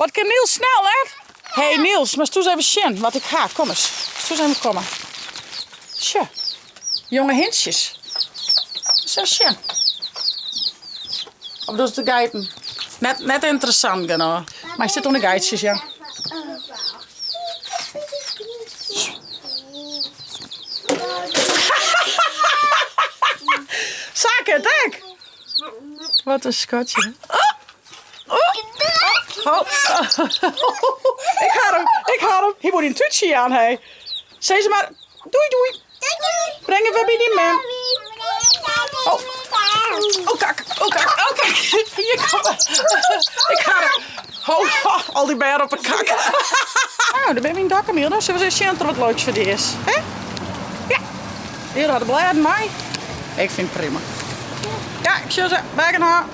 Wat kin Niels snel, hè? Hé Niels, moatst ris even sjen wat ik ha. Kom ris. Moatst ris even komme. Sjoch. Jonge hintsjes. Ris even sjen. Of dat is de geiten. Net, net ynteressant genôch. Mar hy sit oan de geitsjes, ja. Sa kin it ek. Wat in skatsje. Oh. Oh. Oh. Ik ha him, ik ha him. Hy wol in tútsje jaan, hé. Sis mar, doei doei. Breng it wer by dyn mem. Oh. Oh kak, oh kak, oh kak. Hjir kom Ik ha him. Oh, oh, al dy bern op 'e kak. Nou, dêr binne we yn Dokkum, Hilda. Sille we ris even sjen oft der wat leuks foar dy is. Hè? Ja. Hilda hat de blêden mei. Ik fyn it prima. Ja, ik sjoch se. Byinoar.